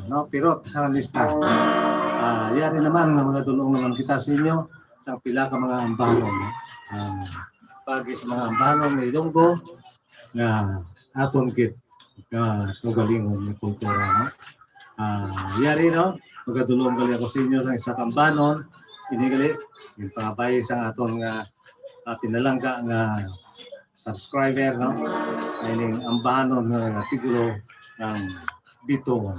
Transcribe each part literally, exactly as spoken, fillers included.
no? Pirot ang lista. Ah, yari naman nga mga dulong naman kita sa inyo sa pila ka mga ambanon, no? Ah, pagi sa mga ambanon ni Ilonggo nga aton gid nga kaugalingon nga kultura, no? Ah, yari, no? Magadulong gali ako sa inyo sa isa ka ambanon. Ini gali, yung pangabay sa aton nga, ah, pinalangga nga subscriber, no? Ay ning ambanon nga titulo ng Bituon.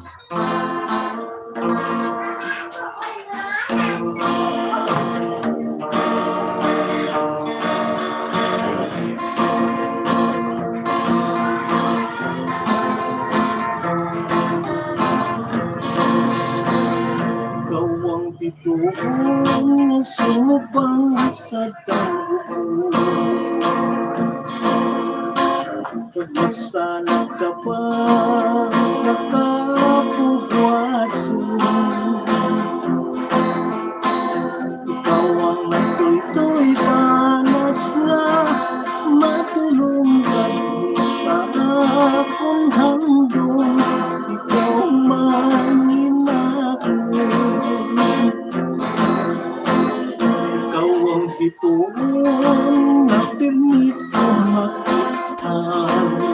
Ikaw ang bituon nga sumubang sa damuhan. Pagmasanag ka pa sa kabuwasan. Ikaw ang nagtuytoy banas nga matulunggan sa akon handom. Ikaw man ginakon. Ikaw ang bituon nga pirmi ko makitaan.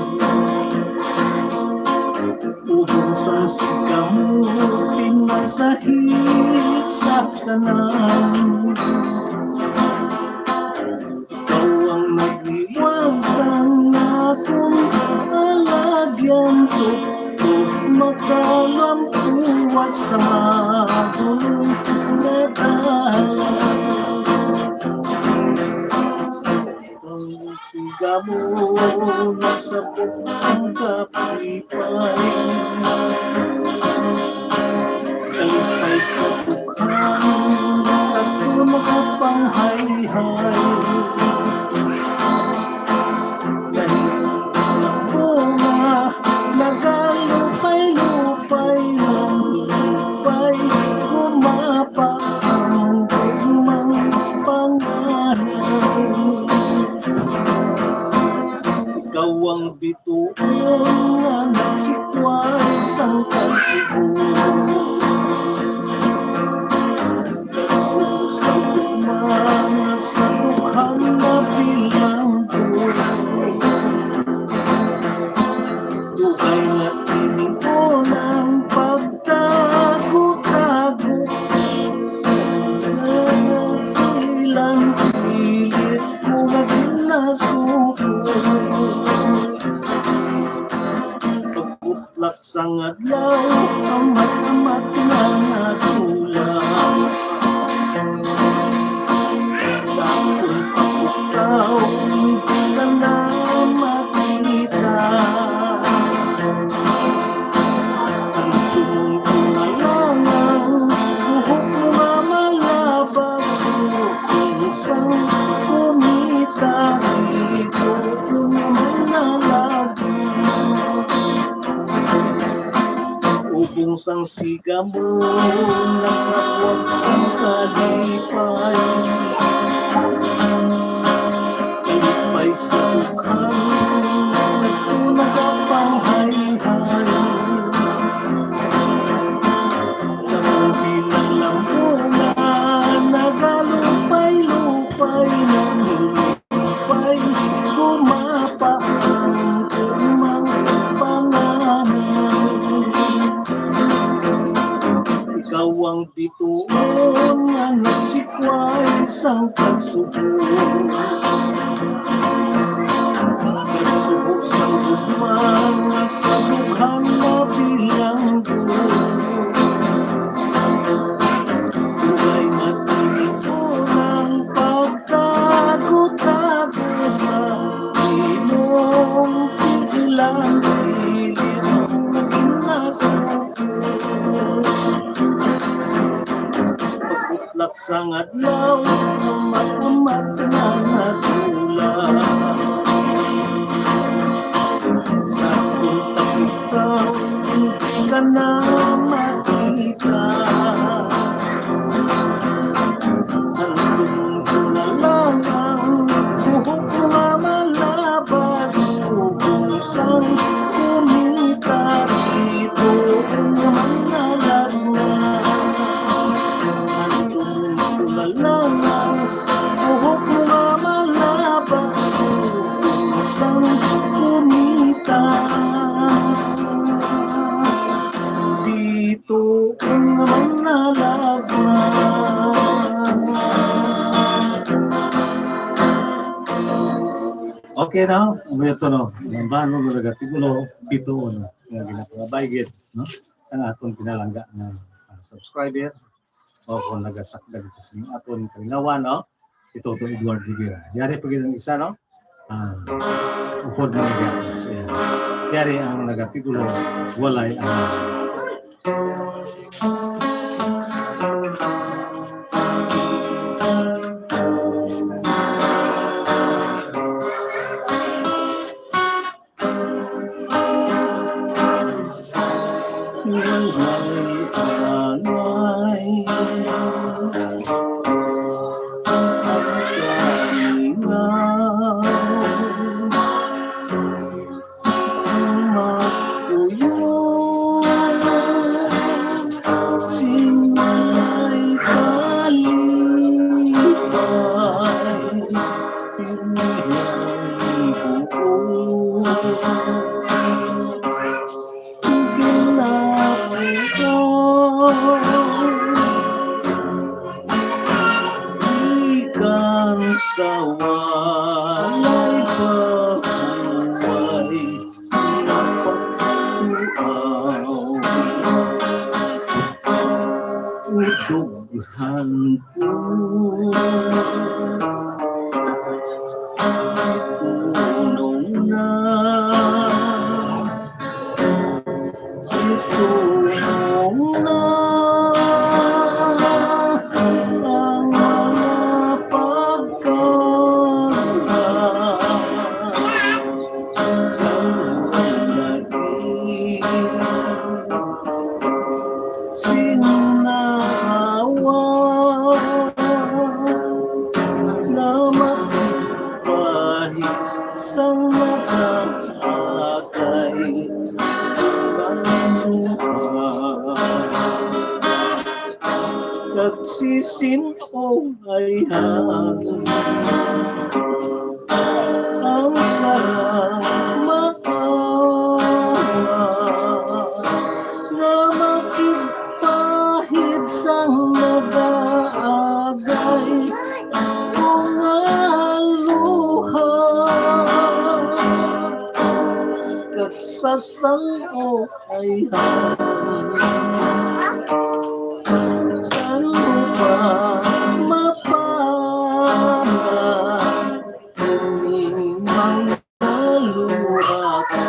Ubos ang sigamo, pinasahil sa tanan. Ikaw ang naghiwag sang akon alagyan, tuktok makalampuwas sa madulong nga dalan. Ang sigamo nagsabot ang kapipay. Kalipay sa dukhan, sa tunog nga panghayhay. Dahil ang bunga, nagalupay-lupay, lupay, gumapa ang gugmang panganay. Ikaw ang bituon nga nagsikway sang kasubo. Kasubo sa gugma nga sa dukhan nabilanggo. Dugay nga tinuon ang pagtago-tago. Ilang pilit ko nga ginasuko. Pagbutlak sang adlaw, amat-amat nga nadula. Sa akong pagbukaw, hindi ka na makita. Ang tumong ko na lang ang buhok nga malabas, isang kumita dito, kung manalagi. Ubong sang sigamo, nagsabwag sang kalipay. Kalipay sa dukhan, nagtunag ang panghayhay. Sa bilang lang bunga, nagalupay-lupay ng lupay, gumapa ang gugmang panganay. Ikaw ang bituon nga nagsikway sang kasubo. Kasubo sang gugma nga sa dukhan nabilanggo. Dugay nga tinuon ang pagtago-tago sa imong pigilan, pilit ko ginasuko. Pagbutlak sang adlaw, amat-amat nga nadula. Sa akong pagbukaw, hindi ka na makita. Handom ko na lang ang buhok nga malabas, ubos ang kumita dito, kung naman na Naman na love na. Okay na, amo to, no. Ang bano mo nagatigulo, pito, no. Nga ginapangabay gid, no. Sa aton pinalangga nga, ah, subscriber, o kung nagasakdag sa sining aton kalingawan, no. Si Toto Edward Rivera. Yari pa gid ang isa, no. Ah, upod na nga siya. Yari ang nagatigulo, walay ang Walay angay. Kalingaw. Magpuyo. Sing may kalipay. Pirmi ang buo. Ginabuo. Gikan sa walay pahuway, nga pagtuaw. Udog Hantod. Itunong na. Itunong na ang mga pagkakas. Ang lagi. Sinawa na makipahit sang nagaakay. Kag sisin-o ay hangin. Ang sarang maawa nga makigpahid sang nagaagay ko nga luha. Kag sa san-o ay hangin. San-o pa mapana ining mga luha ko?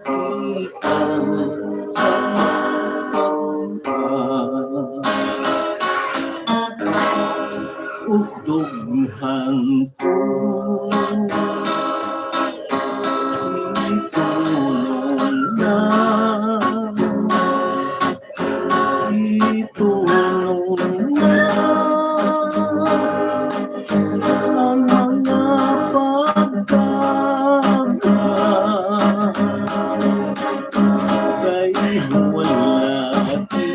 Gikan sa pagkaluha. Udog hantod. Itunong na. Itunong na ang mga pagkaga. Kay wala ti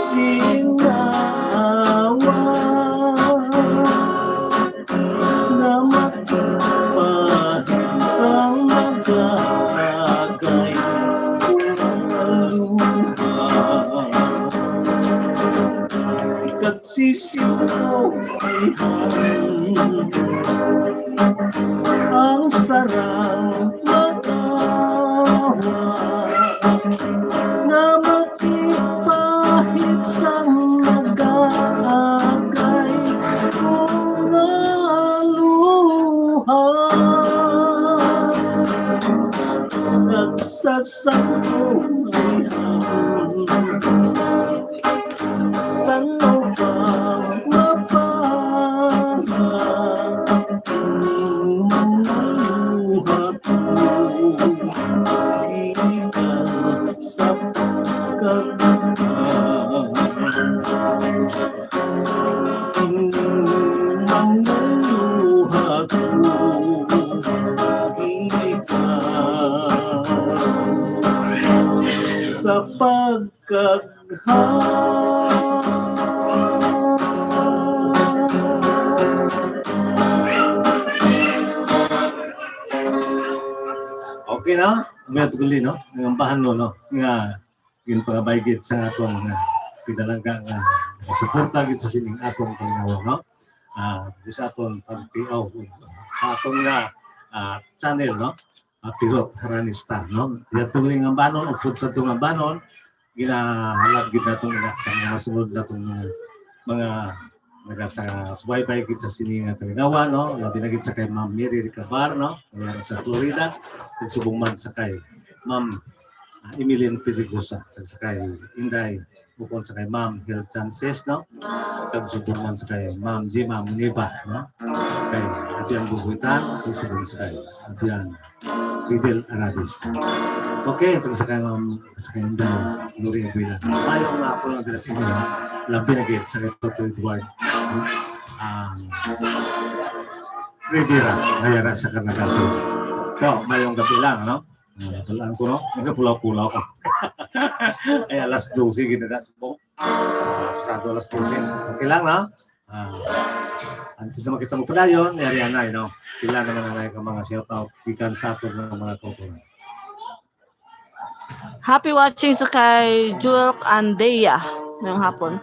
sinawa nga makipahid sang nagaagay ko nga luha. Kag sisin-o ay hangin. Ang sarang maawa nga makipahid sang nagaagay ko nga luha. Nagsasanto ay hangin. San-o pa mapana ining mga luha ko? Gikan sa pagkaluha. Ining mga luha ko gikan sa pagkagha. Okay na? May atuli, no? Ang ambahan mo, no? Nga ginpangabay gid sa aton nga pinalangga nga suporta gid sa sining aton panginawa, no? Ah, sa aton pag-, oh, sa aton nga, ah, channel, no? Ah, Pirot Haranista, no? Yadto ning ambanon, upod sa atong ambanon, ginahalad gid naton ina sa mga masunod naton mga, mga nagasasubaybay gid sa sini nga taginawa, no? Labi na gid sa kay Ma'am Mary Recabar, no? Nga sa Florida, kag subong man sa kay Ma'am, ah, Emeline Pedregosa, kag sa kay Inday, ukon sa kay Ma'am Hel Chances, no? Kag subong man sa kay Ma'am Jima Muniba, no? Kay Abian Bubuitan, kag subong sa kay Abian Fidel Arabis. Okay, kag sa kay Ma'am, sa kay Inday Gloria Builan. Maayong hapon lang dira sa inyo. Labi na gid sa kay Toto Edward. Ang Rivera, nga yara sa Carnagal Sur. So, maayong gabi lang, no? Ah, balaan ko, no? Nagapulaw-pulaw ko. Ay, alas dose, gid na subong. Ah, sa alas dose. Okay lang, no? Ah, antes na makita mo padayon, yari anay, no? Pila naman anay ka mga shout out gikan sa aton nga mga kauturan. Happy watching sa kay Julk Andea ngayong hapon.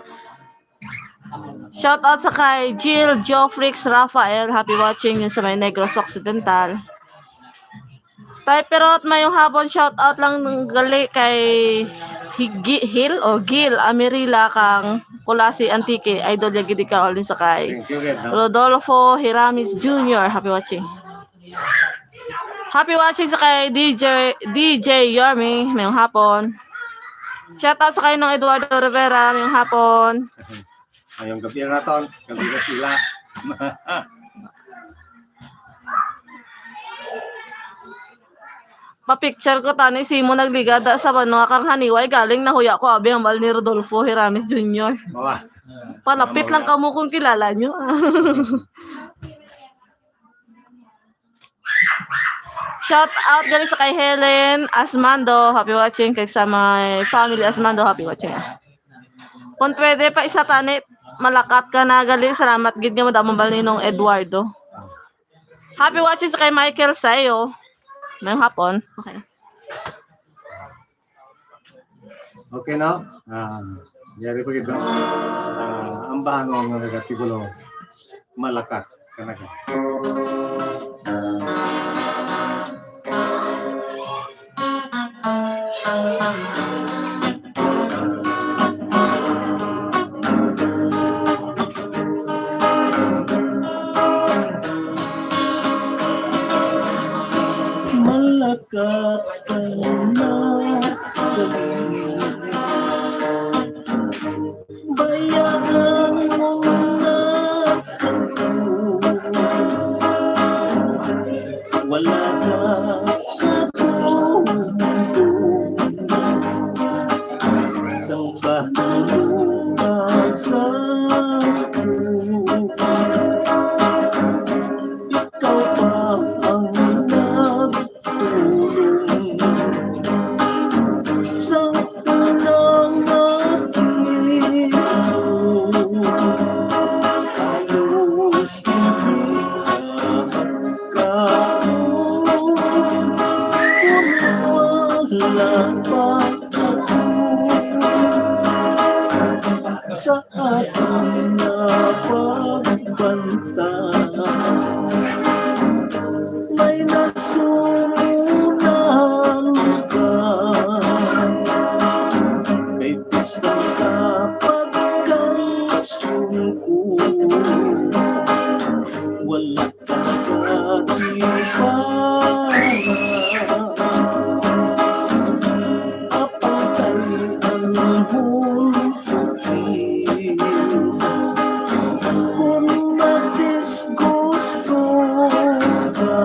Shout out sa kay Jill Geoffrix Rafael. Happy watching yun sa may Negros Occidental. Tay Pirot, mayong hapon. Shout out lang gali kay Higi-, Hil o Gil Amirila kang Culasi, Antique. Idol ya gid ikaw, alin sa kay Thank you, Red, no? Rodolfo Hiramis Junior. Happy watching. Happy watching sa kay D J, D J Yormi. Mayong hapon. Shout out sa kay Nong Eduardo Rivera. Mayong hapon. Mayong gabi naton. Gabi na sila. Pa-picture ko tani si mo nagligada sa banwa kang Haniway, galing nahuya ko abi ang bal ni Rodolfo Hiramis Junior. Wala. Palapit lang kamo kung kilala nyo. Shout out gali sa kay Helen Asmando, happy watching, kag sa my family Asmando, happy watching, ah. Kung pwede pa isa tani, malakat ka na gali. Salamat gid nga madamo bal ni Nong Eduardo. Happy watching sa kay Michael Sayo. Mayong hapon. Okay. Okay, no? Ah, yari pa gid, no? Ah, ambahan mo ang mga gatikulo, malakat ka na ka. Malakat ka na kami. Bayaan mo na ako. Wala ka katulong. Sang panulo ka sa ako. Ikaw pa ang nag- Sa tulang nakita, halos hindi ka makaon. Kung wala pa ako sa aton nga pagbanta, may nasumunan ka. Kay bisan sa pagkalisyon ko, wala ka nakatipan. Apang kay ang Kun madisgusto ka,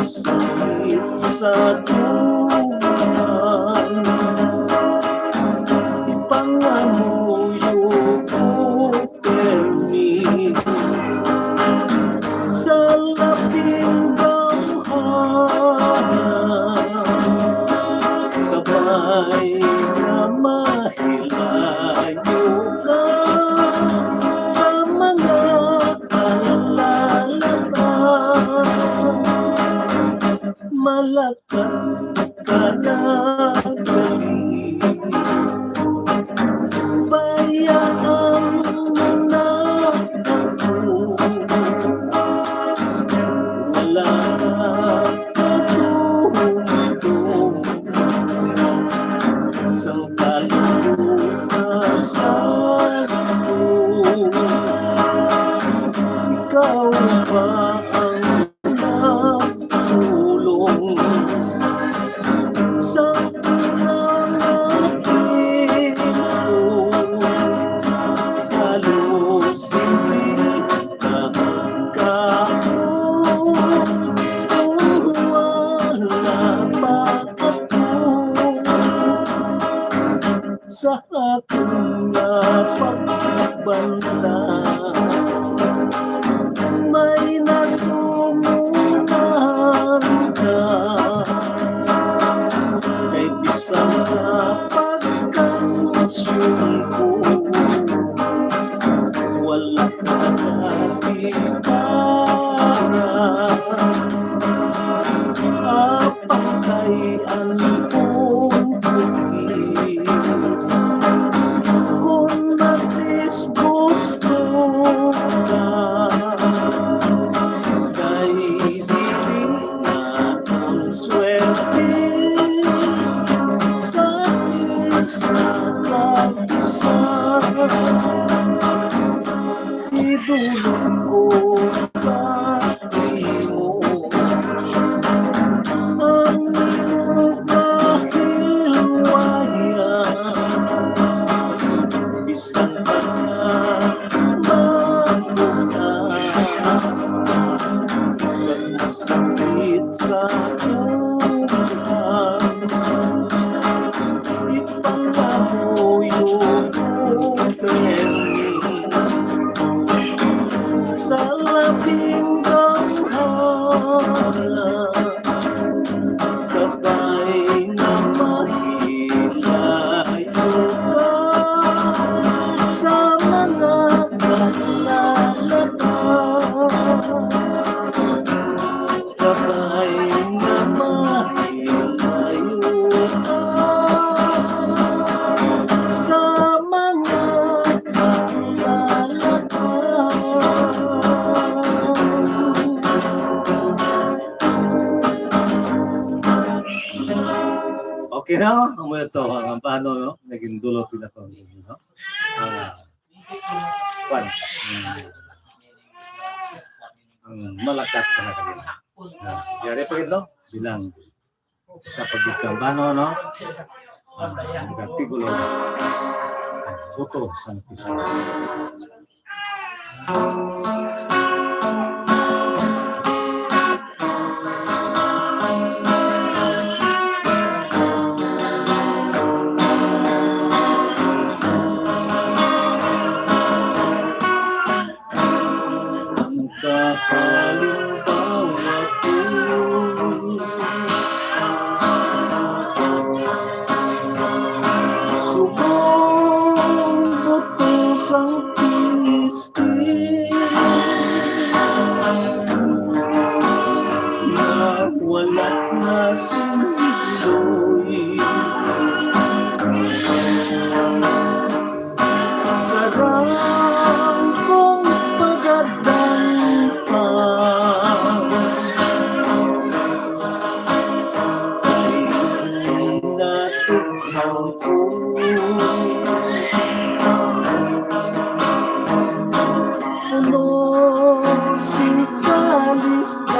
Sa tugang, ipangamuyo ko permi sa labing bawhana, kabay nga mahilayo ka sa mga kalalatan. Malakat ka na gali. Bayaan mo na ako. Wala ka tumidong sang kalugasan ko. Ikaw ba ang nagdulong sa pangamuyo ko? Halos hindi na makaon kung wala pa ako sa akon nga pagbanta. May nasumunan ka, kay bisan sa pagkansyon ko, wala ka na gitara. Apang kay ang bukid. Kung madisgusto ka, kay dili na ang swerte sa isa kag isa. Idulog ko sa imo ang imo kahilwayan. Bisan pa nga mabuka, kag masakit sa tugang, ipangamuyo ko permi sa labing bawhana, kabay nga mahilayo ka sa mga kalalatan. Kabay nga mahilayo ka sa mga kalalatan. Okay na? Amo to ang paano, no? Naging dulot pinaton sa inyo, no? Ah, kwan. Mm. Ang malakat ka na kanila. Ah, yari pa gid, no? Bilang sa pagkambano, no? Ah, ang tigulo, buto sang piso. Ang kahalimbawa ko, subong buto sang kiskis, nga wala na sing iloy. Sarang kong pagadangpa, kay natughan ko puno sing kalistanan.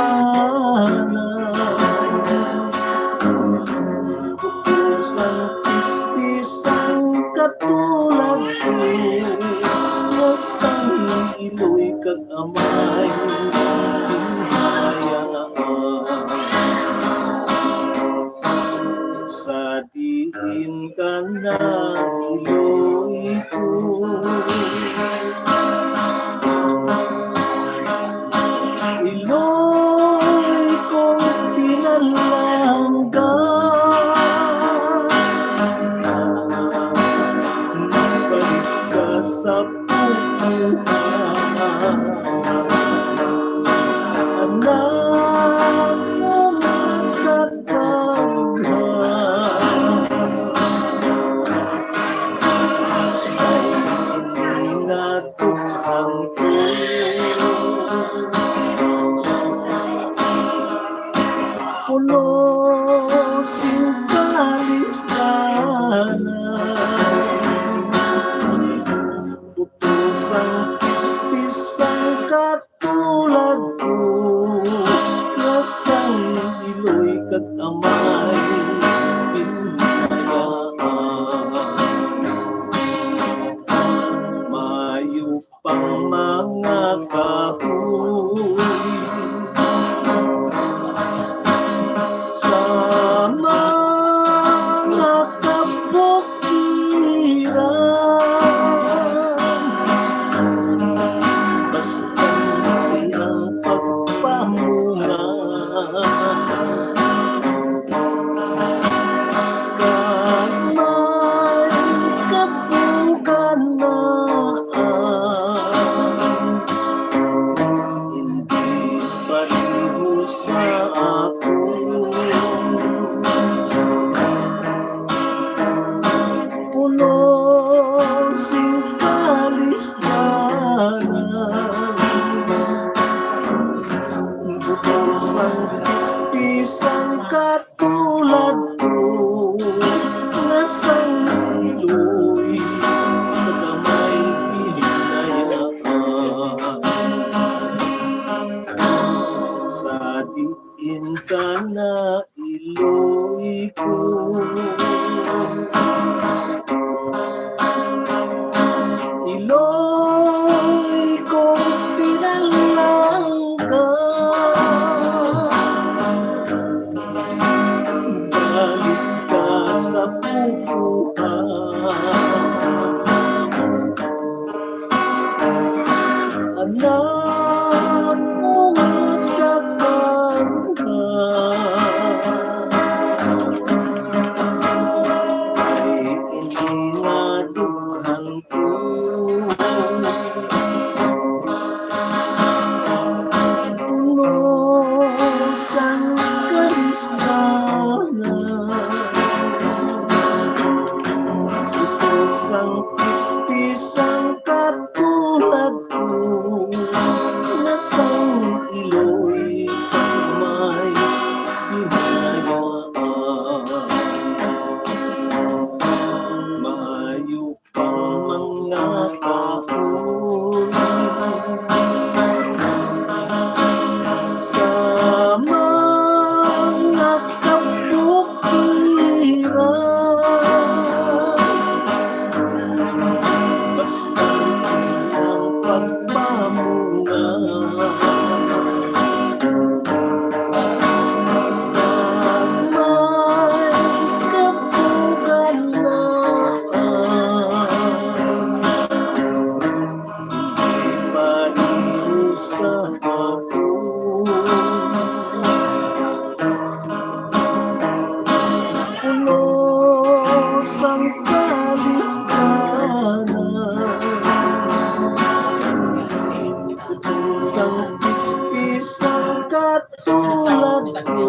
na iloy ko. Iloy kong pinalangga, balik ka sa pupuhan. Anak mo nga sa daghan, ay ingat ang puno sing kalisdanan. Butosang pispis ang katulad ko, nga sang iloy kag amay binayaan. Mayo pang mga kahoy sa mga kabukiran, basta ilang pagpamunga. Kag may kabugan na ang hindi pareho sa ako. Puno sing kalisdanan, butosang pispis ang katulad ko, nga sang iloy, nga may hinayaan. Sa diin ka na iloy ko. Iloy kong pinalangga, balik ka sa pupuhan. Anak mo nga sa daghan, ay hindi nga dughan ko. Puno sang kalisdanan, butosang pispis ang katulad ko, nga sang iloy may binayaan. Mayo pang mga kahoy sa mga kabukiran, basta ang pagpamunga. Mas kabugan na ang panirusa ako. Puno sang kalisdanan, puno sang pispis ang katulad ko,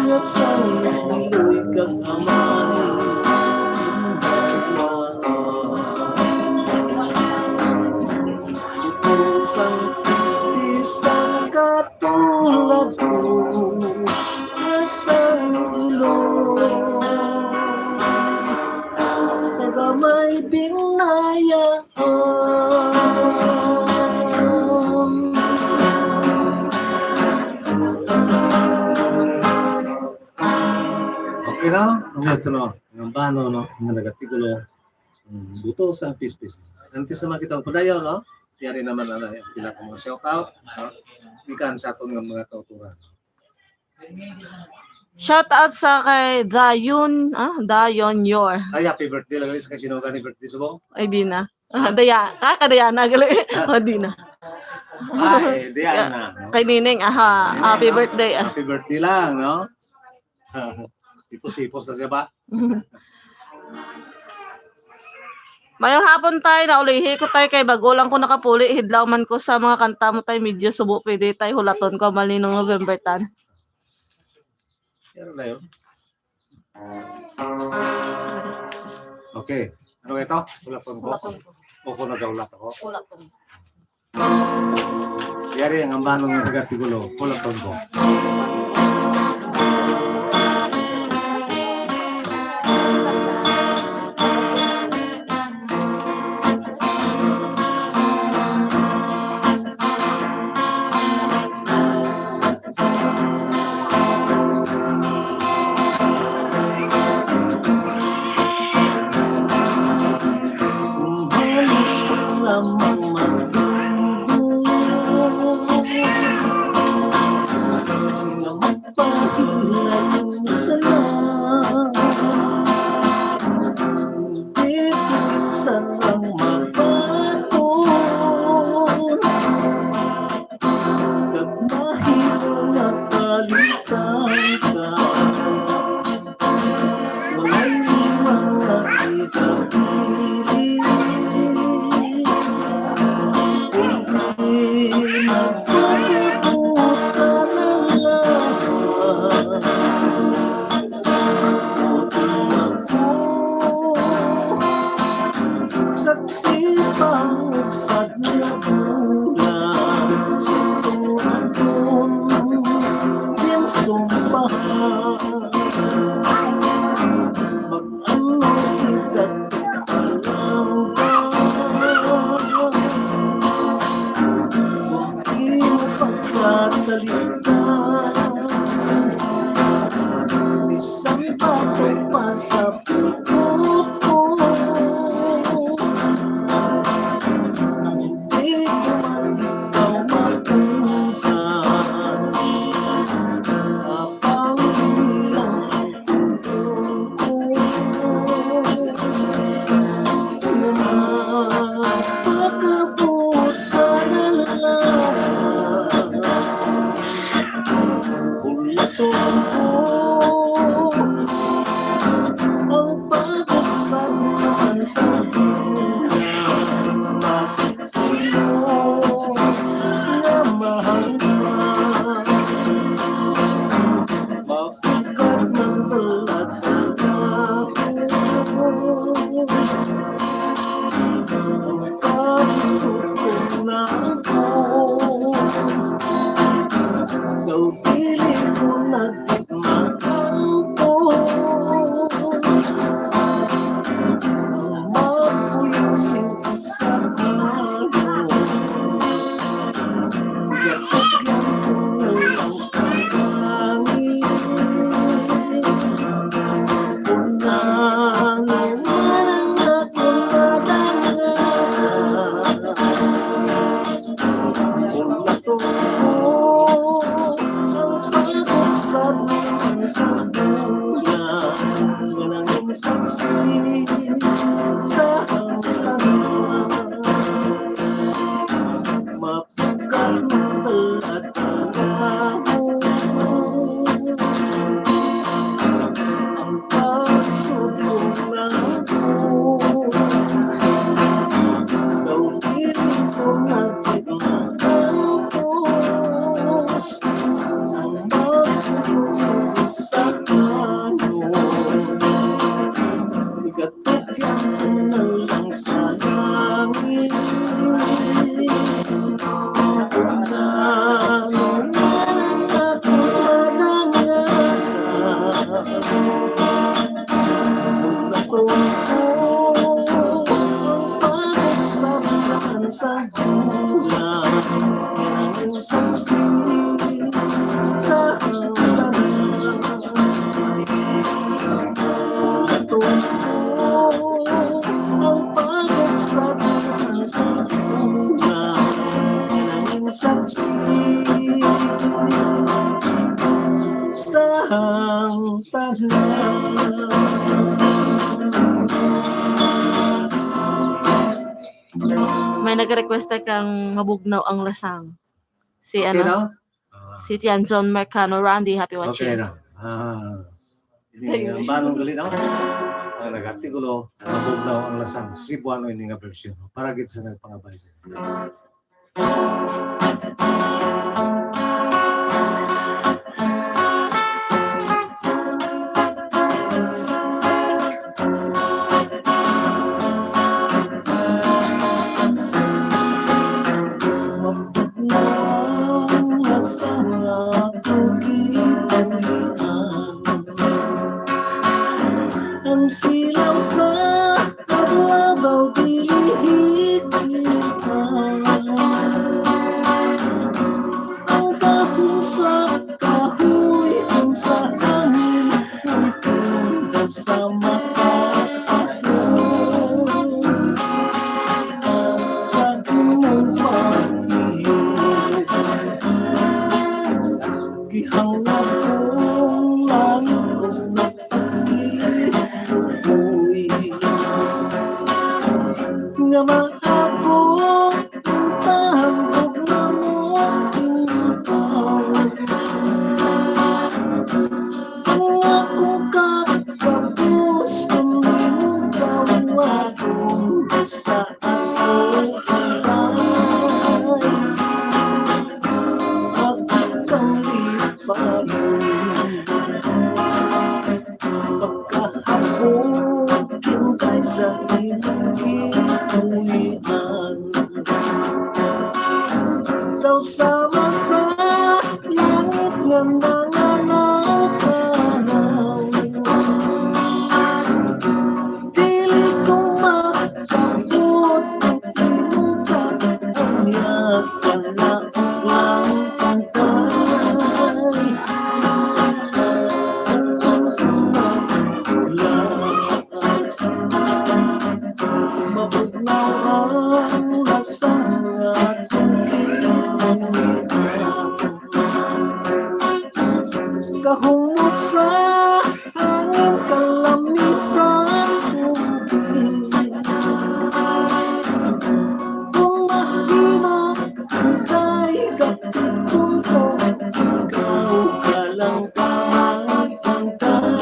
nga sang iloy kag amay. Puno sang pispis ang katulad ko, nga sang iloy kag amay binayaan. Okay na? Ang ito, no? Ang bano, no? Ang nagatigulo. Mm, buto sa pispis. Antes naman kita magpadayon, no? Yari naman na lang yung pila ka mga shout out, no? Ikan sa aton nga mga kauturan. Shout out sa kay Dayon, ah, Dayon Yor. Ay, happy birthday lang sa kay Sinoga ni birthday subo. Ay, di na. Ah, daya, kakadaya na gali. O, di na. Ay, diyan na. Kay Nining, aha, Nining, happy no? Birthday, ah. Happy birthday lang, no? Ipos-ipos na siya ba? Mayong hapon, tay. Naulihi ko, tay, kay bago lang ko nakapuli. Hidlaw man ko sa mga kanta mo, tay. Medyo subo pwede, tay. Hulaton ko, malinong November tan. Pero na yun. Okay. Ano ito? Hulaton ko. Hulaton ko. O, kung nagaulat ako. Hulaton. Yari ang ambanon nga taga Tigulo. Hulaton ko. Kag mahimo nga kalimtan ka. Walay liwat nga ikapili. Kung di magpakabot ka na lang, o kung ako, saksi pa ang ugsad nga bulan sa tuaton, ding sumbahan. Mag-ano kita palangga, kung di mo pagkatalitan, bisan pa ito pa sa pagkutko. Di ko man ikaw makundan. Apang bilang ang tulong ko. Kung mapakabot ka na lang, hulaton ko ang pag-usap man sa bulan. Mas nga mahal pa. Mapugkat ng talagako. Ang pagsuko na ako. Daw dili ko nagmakampos. Ang mapuyo sing isa ka. Gatagyan ko na lang sa langit. Unang umarang ako madanga. Kung natuo ang pagkasad sa bulan, nga nangin saksi sa hangtanan. Mapugkat ng talatalaho ang pagsuko na ako. Daw dili ko na gid makampos. Ang magpuyo sa isa ka ano. Igatod May nag-request na kang Mabugnaw ang Lasang. Si Okay, ano? no? Ah. Si Tianzon Mercano. Randy, happy Okay, watching. no? Ah, ini Ayun. ang banong gali, no? Ang nag-artikulo, Mabugnaw ang Lasang, Cebuano ini nga version. Para gid sa nagpangabay. Ang silaw sa paglabaw dili kita. Ang dahon sa kahoy, ang sa hangin, ang tunda sa mata. Sa imong pagtingin, gihangad kong langit ug nagpatipuy nga maakong puntahan ug mamutintaw. Ang akong katapos, ang imong kawagon sa akong antay. Ako kang lipay. Pagkahapon, hintay sa imong gitulian. Daw sama sa langit nga nanganawtanaw. Dili ko makabot ang imong kaanyakan na lang pantay. Ang pula, mabugnaw ang lasang atong gipulian. Kahumot sa hangin, kalamisan tubig. Kung mahimo, hintay, gapitong ko, ikaw ka lang ka magpantay.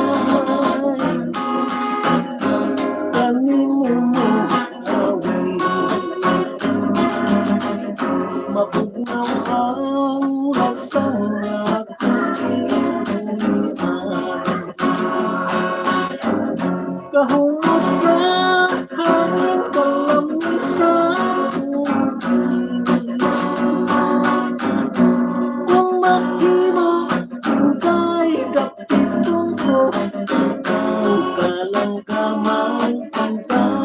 Kanimo mo awit. Mabugnaw ang lasang akong gipulian. Kahumot sa hangin, kalamisan tubig. Kung mahimo, hintay, gapitong ko, ikaw ka lang ka magpantay.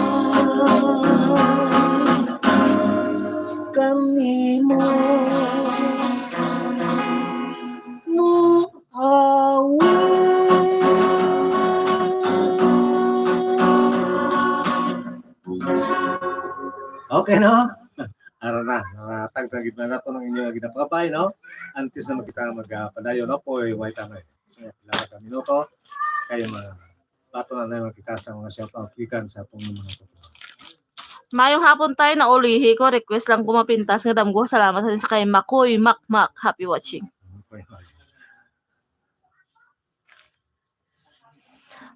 Kanimo mo awit. Okay, no? Ara na, natagtag gid na nato ang inyo nga ginapangabay, no? Antes na kita magpadayon, no? Poy, way tamay. Pila ka minuto. Kay ma-, bato na naman kita sa mga shout out gikan sa atong mga tutuan. Mayong hapon, tay, naulihi ko. Request lang ko mapintas nga damgo. Salamat sa, sa kay Makoy Makmak. Happy watching. Okay.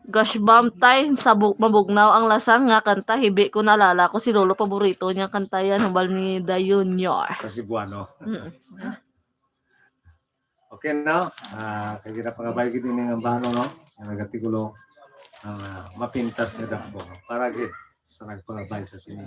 Gosh, bam, tay, sa bu-, mabugnaw ang lasang nga kanta, hibi ko naalala ko si Lolo, paborito niya kanta yan, hambal ni The Junior. Sa Cebuano. Mm. Okay, no? Ah, kay ginapangabay gid ini nga bano, no? Ang nagatigulo, ang, ah, mapintas nga damgo, no? Para gid sa nagpangabay sa sini.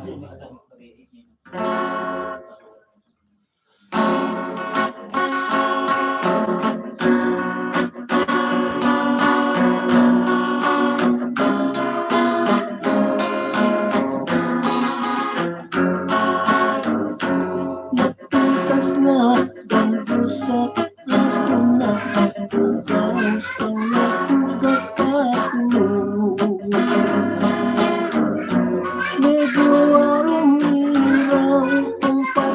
Mapintas nga damgo sa ako na ang pugaw sa natuga ka tulo. Medyo arong iraw kung pa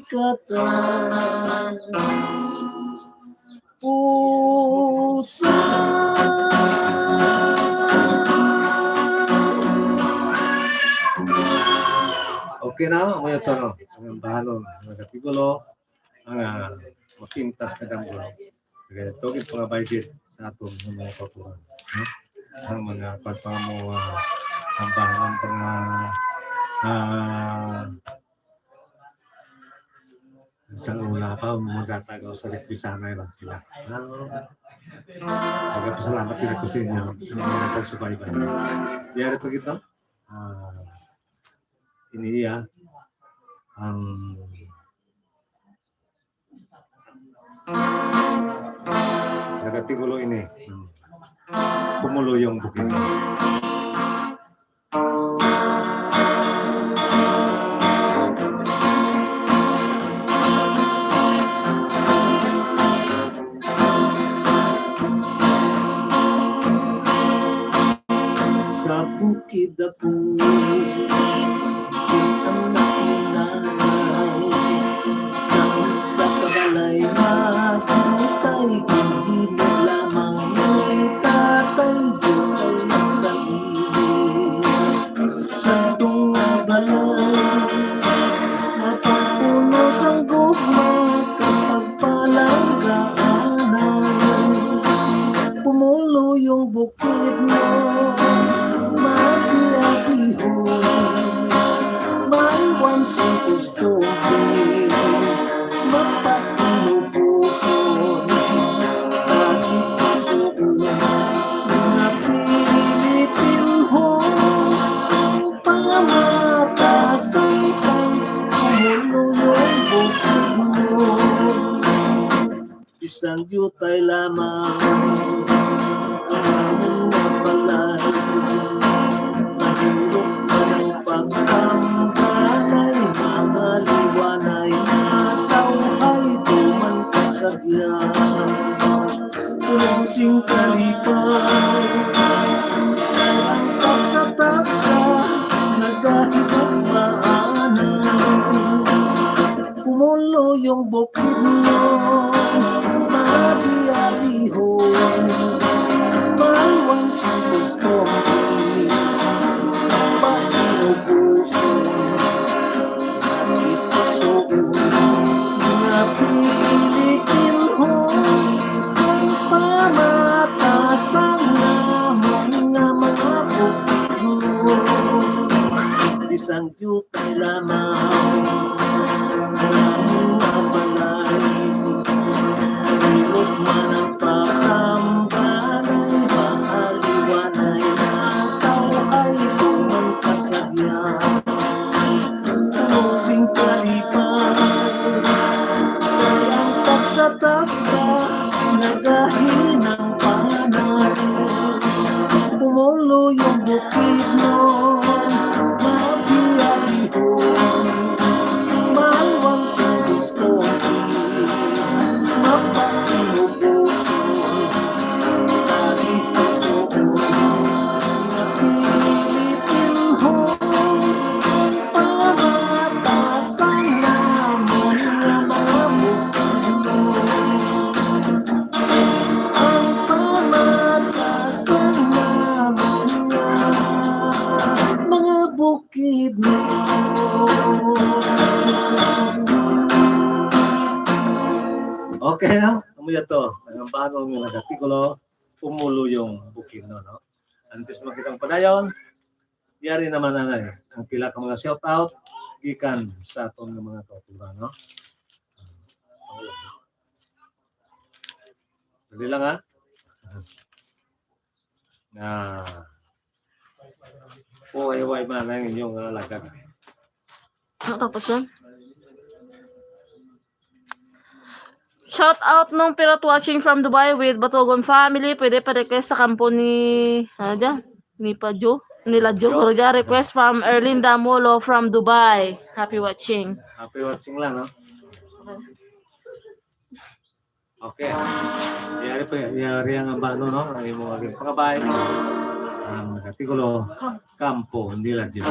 katan pusa. Okay na, amo ito, no? Ang bahanon, mga katigulo, ang, ah, mapintas na damgo. Kaya ito, yung mga budget sa aton ng mga kultura, no? Ang mga pagpamo, ah, ang bahanon, mga, ah, sa una pa, magtatagaw sa Rikbisanay lang sila. Ano? Magpasalamat din ako sa inyo sa mga nagpagsubaybay. Yari pa kita, ah, iniya ang nagatigulo ini. Pumuluyong bukid. Sa bukid ako, ang nanay, sa usa ka balay, matutay, gihimo lamang ni tatay, di ay magsagili. Sa tunga balay, napapuno sang gugma, kapag palanggaanan, pumuluyong bukid mo, mabiyabiho, maiwan sa gusto, mapatinupuson, pati pusoon, nga pilitin ho, pamatasan sang pumuluyong bukid mo. Bisan diutay lamang ang amon nga balay, mahirop man ang pagtambalay, mga liwanay nga tawo ay di man kasadya. Puno sing kalipay, ang taksa-taksa nagahigugmaanan. Pumuluyong bukid mo, mabiyabiho, maiwan sa gusto, pati ubuson, pati pusoon, nga pilitin ho ang pamatasan namon nga mga bukid mo. Bisan diutay lamang ang mga balay, hirop man ang pagtambalay, mga liwanay nga tawo ay di man kasadya. Puno sing kalipay, kay ang taksa-taksa nagahinang panay. Pumuluyong bukid mo, mabiyabiho, maiwan sa gusto, mapatinupuson, pati pusoon, nga pilitin ho ang pamatasan namon nga mga bukid mo. Ang pamatasan namon nga mga bukid mo. Okay, no? Amo to. Ang bahanon nga nagatigulo, pumuluyong bukid, no, no? Antes makitang padayon, yari naman, anay, ang pila ka mga shout out gikan sa aton nga mga kauturan, no? Dali lang, ha? Na. Uway-uway man ang inyong, ah, lagad. Ano tapos nun? Shout out nung Pirot watching from Dubai with Batogon family. Pwede pa request sa kampo ni, ano dyan? Ni pa Jo? Nila Jo. Jo. Pero dyan, request from Erlinda Molo from Dubai. Happy watching. Happy watching lang, no? Okay. Yari pa, yari ang ambano, no? Ang imo nga pangabay. Ang katikulo, kampo, nila Jo.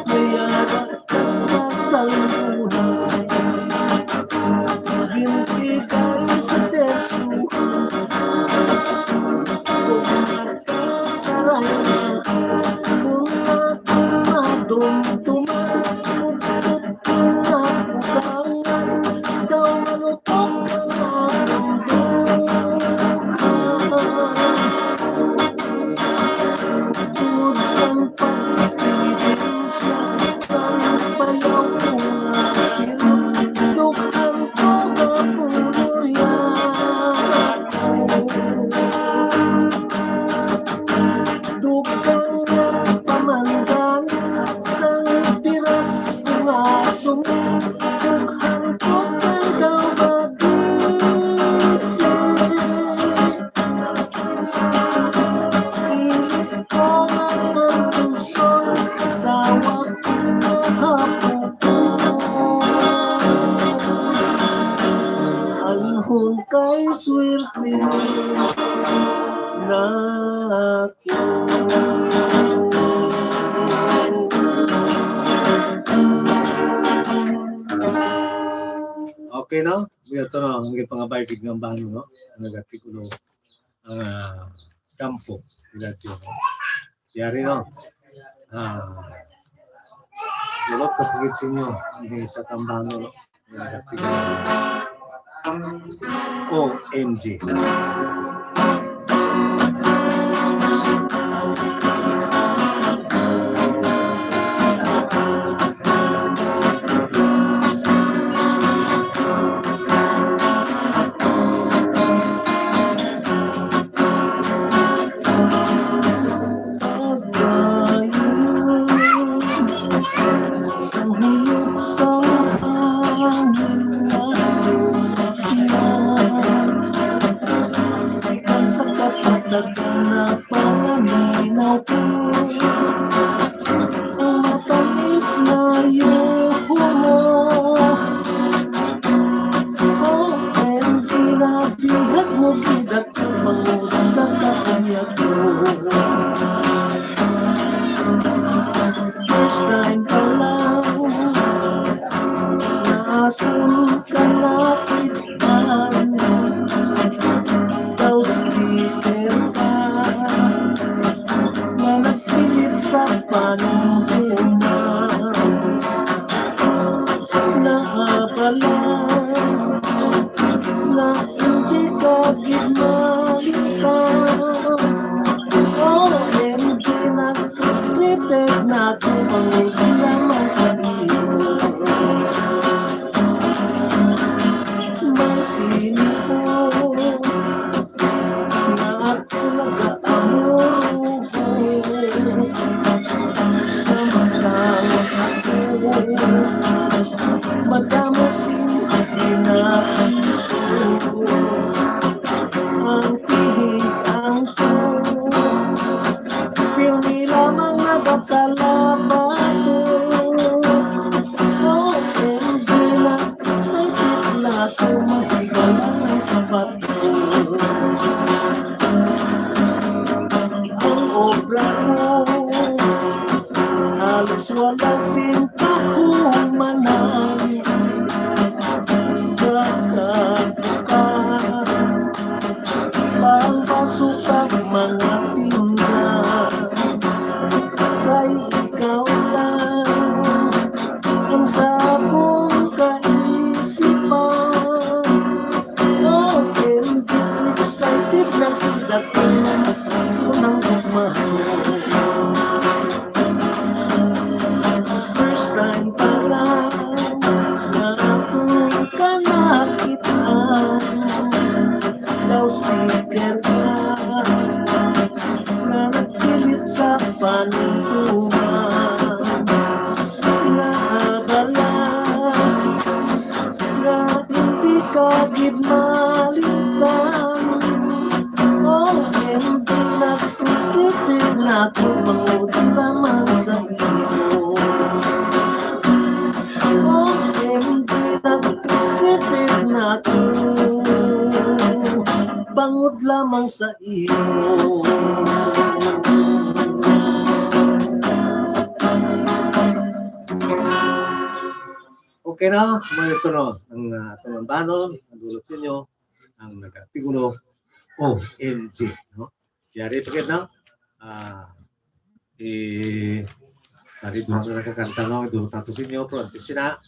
Mayara ka sa saluna. Binti kay sa tesu. Kung nagkasaray na, kung ako madumduman, kung ako kakulangan, daw malutok ang akong dughan. Tungod sang pagpipidisya, ang bayaw ko nga pirot, dughan ko nga pulurya. Dughan nga pamandan sang piras ko nga sumi, dughan ko kay daw magisi. Pilit ko ang antuson, asawa ko nga haputon. Alhon kay swerte na. Okay, no? Ito na ang mga pangabay kid nga bano, no? Ang nagapikulo ang, ah, kampo. Dilatyo, no? Yari, no? Ah, Dulot ko sa gid sa inyo, ini sa tambano, no? Ang nagapikulo. O M G. Sang huyop sang hangin nga nagpakyan, gikan sa kapatagan napaminaw ko ang matamis na yuho mo. O M G, nabihag mo gid ako bangod sa kahayag mo. First time pa lang nga akon ka nakit-an, daw sticker ka nga nagpilit sa panumduman. Naabala nga hindi ka gid malimtan. O M G, na-frustrated na ako bangod lamang sa imo. Matinipon nga ako nagaamor. Samtang ako madamo sing ginapito, ang tinig ang tuo, pirmi lamang nagatalabato. O M G, na excited na ako, mahigala ang sapat. Ang obra ko halos wala sing kahumanan. Kakabuka, pangbaso kag mga pinggan. Kay ikaw lang ang sa akong kaisipan. O M G, excited na gid ako, ako nang gugmahan. First time pa lang nga akon ka nakit-an, daw sticker ka nga nagpilit sa panumduman. Naabala nga hindi ka gid malimtan. O M G, na-frustrated na ako bangod lamang sa imo. O M G, na-frustrated na ako bangod lamang sa imo. Okay na, mga ito no, ang uh, atong ambanon, ang dulot sa inyo, ang nag-artikulo, O M G, no? Yari pa gid, no? Ah, eh, Dari mo na nakakanta, no? Dulot nato sa inyo, pero antes sina,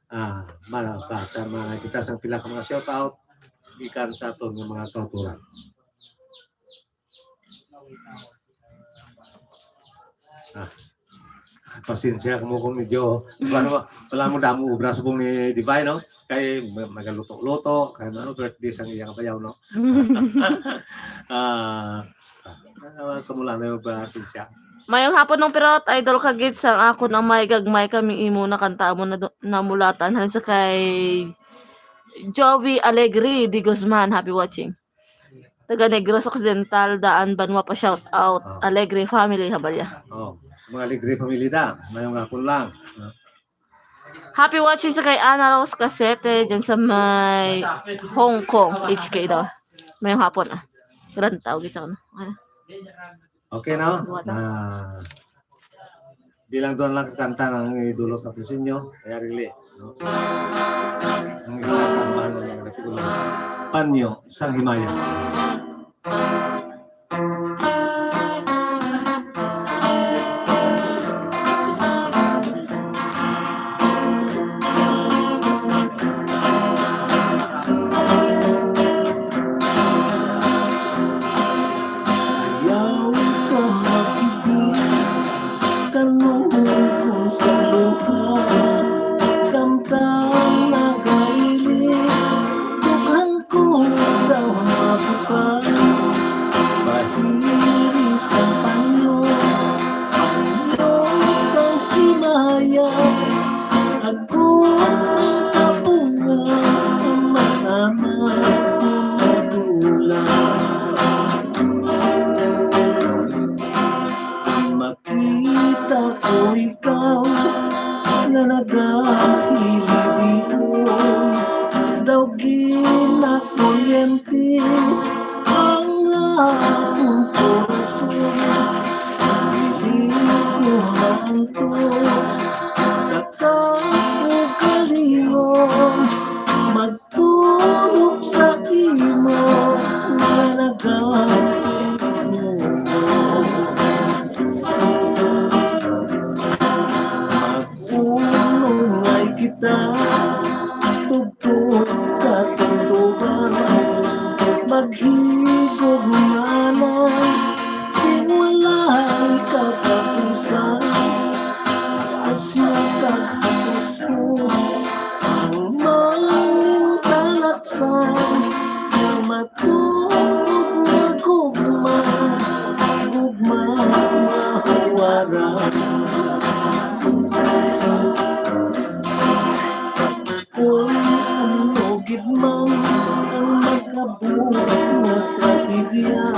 ah, mabasa man kita sang pila ka mga shoutout gikan sa aton nga mga kautoran. Ah. Pasensya mo kung medyo, ano, wala mo damo obra subong ni Divine, no? Kay ma-, magaluto-luto, kay ano, birthday sang iyang bayaw, no? Ah, ah, kamula na yung pasensya. Mayong hapon, Nong Pirot, idol ka gid sang akon amay, gagmay kami imo nakanta mo na, namulatan. Halin sa kay Jovi Alegre de Guzman, happy watching. Taga Negros Occidental, Daan Banwa pa, shout out. Ah. Alegre family, Habalya. Oh, sa mga Alegre family da, mayong hapon lang. Happy watching sa kay Ana Rose Casete, dyan sa may Hong Kong, H K daw. Mayong hapon, ah. Grand tawag sa ano. Ano? Okay, no? Buhat, ah. Ah, bilang doon lang kakanta ang idulot natin sa inyo. Kaya really, no? Ang isa sa ambahan ng mga katigulang Panyo, isang himaya. Ayaw ka magkigil, kanuhon sa luha, samtang nagailit, dughan ko daw mabuka. Pahiri sa panyo, panyo sa himaya, agod ang kapunga, ang matama, ang magulang. Kita ko ikaw nga nagahilibion, daw ginakuryente ang akong korason. Dili ko maantos sa kaugalingon, mag tulog sa imo nga nagasugo. Mag-unungay kita, tubtob katubtoban, maghigugmanan sing walay katapusan. Asma kag hapos ko, ang mangin talaksan, nga matuod nga gugma, gugma nga huwaran. Kung ano gid man ang magkabuhat nga trahedya,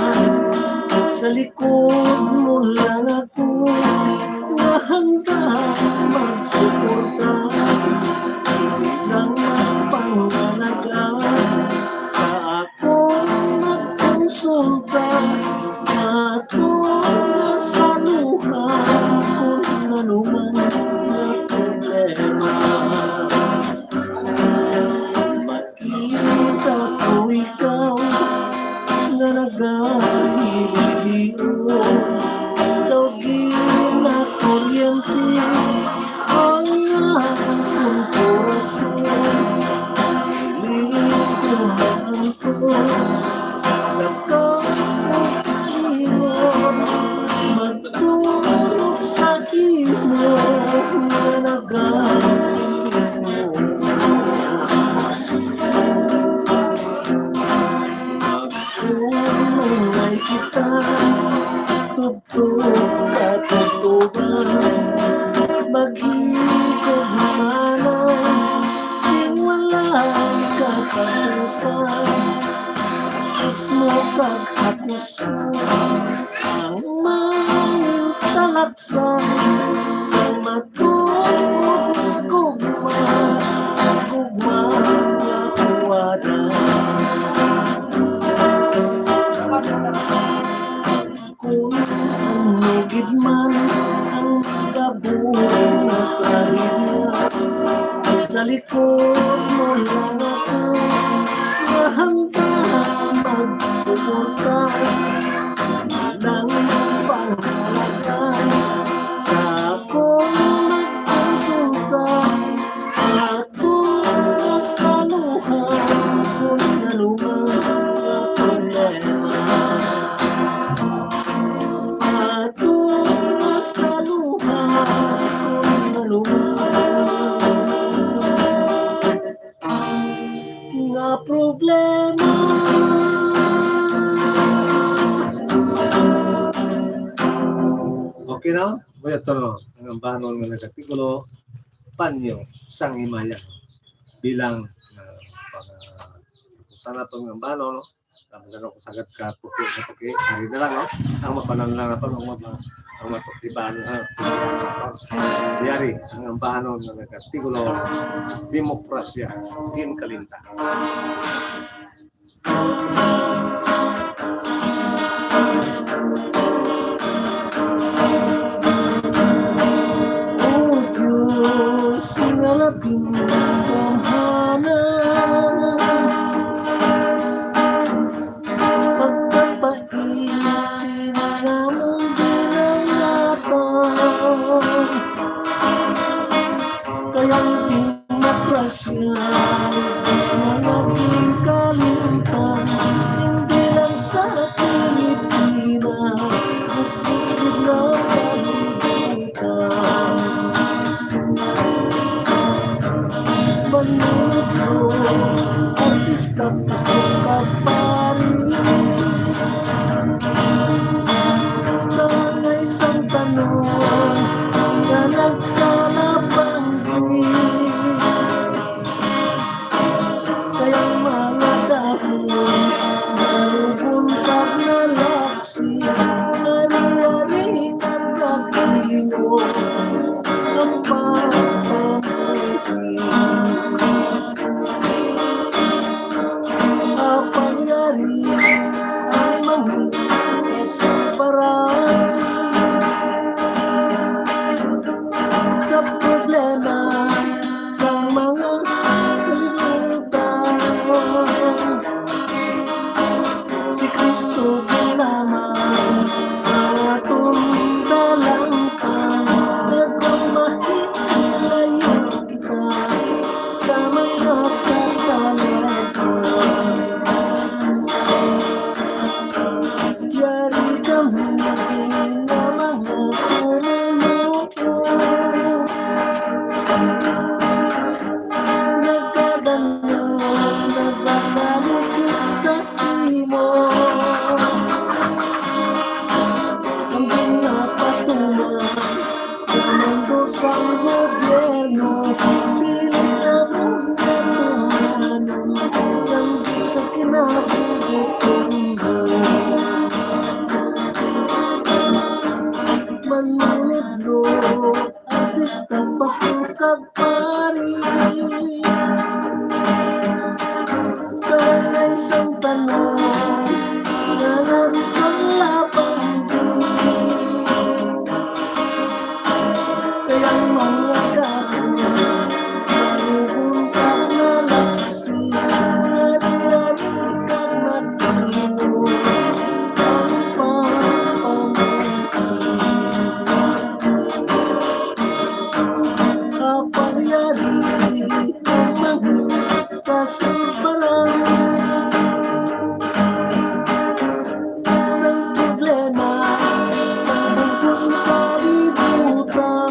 sa likod mo lang ako nga handa magsuporta. Bilang pangalaga sa akong magkonsulta, ato nga saluhan kung ano man nga problema. Kita ko ikaw nga nagahilibion, daw ginakuryente ang akong korason. Dili ko maantos sa kaugalingon, magtulog sa imo nga nagahilibion. Mag-unungay kita, tubtob katubtoban, maghigugmanan sing walay katapusan. Hapos mo kag hapos ko, ang mangin talaksan sang matuod nga gugma, gugma nga huwaran. Kung ano gid man ang magkabuhat nga trahedya, sa Sa likod mo lang ako, na handa magsuporta, bilang panghalagay sa akong magkonsulta. Aton na sa luha kung ano man nga problema. Aton na sa luha kung ano man nga problema. Okay na? Buya to, no? Ang ambahanon nga nagatitulo, Panyo sang Himaya. Bilang, ah, pang, ah, usa naton nga ambahanon, no? Tama na, no? Sagad ka, tuki, na tuki. Ari na lang, no? Ang mapanan lang naton, ang mga, ang matukiban, ah, yari, ang ambahanon nga nagatitulo, Demokrasya, Ginkalimtan. O Dios nga labing gamhanan, pagkapait sini namong ginangatan. Kay ang demokrasya, mas mga ginkalimtan, hindi lang sa Pilipinas, bukod sa kinapangitan. Manunod ko, artista, pastor, kag pari. Mga isang tanong nga nagkalabang kay ang mga dahon, nalugon kag nalaksi, nari-ari kag nagkakino ang pagpangiti. Apang yari ang mga para sa problema sa mga kalibutan. Si Kristo lamang ang aton dalangpan, agud mahilayo kita sa mga katalagman. Yari kami nga mga tumuluo, nagkadalo, nagpasalikod sa imo. Ang ginapatuman, komando sang gobyerno, pilit na buhaton, sang sa kinabuhi. Manunodlo, artista, pastor, kag pari. Barangay sang tanan, nga nagpalabang. Kay ang mga dahon, malugon kag nalaksi, nga di-ari kag nagkakino ang pagpamati. Apang yari ang mga kasulbaran sang problema sa bug-os nga kalibutan.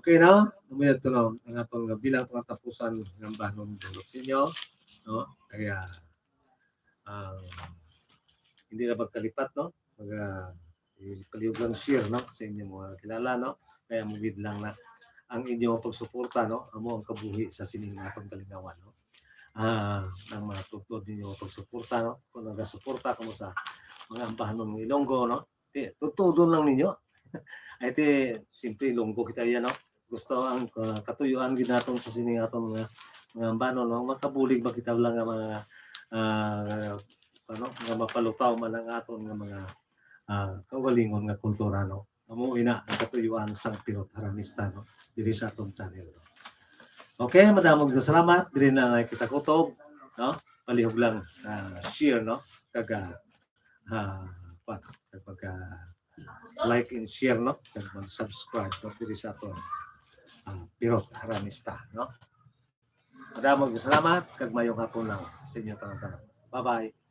Okay, no? Amo yan to, no? Ang aton nga bilang pangatapusan nga ambanon dulot sa inyo, no? Kaya, ah, hindi na magkalipat, no? Mag, ah, palihog lang share, no? Sa inyong mga kilala, no? Kaya mugid lang na ang inyong pagsuporta, no? Amo ang kabuhi sa sining atong kalingawan, no? Ah, ang mga tugtod ninyo pagsuporta, no? Kung nagasuporta kamo sa mga ambahanon ng Ilonggo, no? Ti, tutudon lang ninyo. Ay, ti, siyempre, Ilonggo kita yan, no? Gusto ang, ah, katuyuan gid naton sa sining aton nga, nga ambanon, no? Makabulig ba kita lang nga mga, ah, ano, nga mapalutaw man ang aton nga mga, ah, kaugalingon nga kultura, no? Amo ina ang katuyuan sang Pirot Aranista, no? Diri sa aton channel, no? Okay, madamo nga salamat. Diri na lang kita kutob, no? Palihog lang, ah, share, no? Kag, ah, ah, pa, kag pag, ah, like and share, no? Kag mag-subscribe, no? Diri sa aton, ah, Pirot Aranista, no? Madamo nga salamat, kag mayong hapon lang sa inyo tanan-tanan. Bye-bye.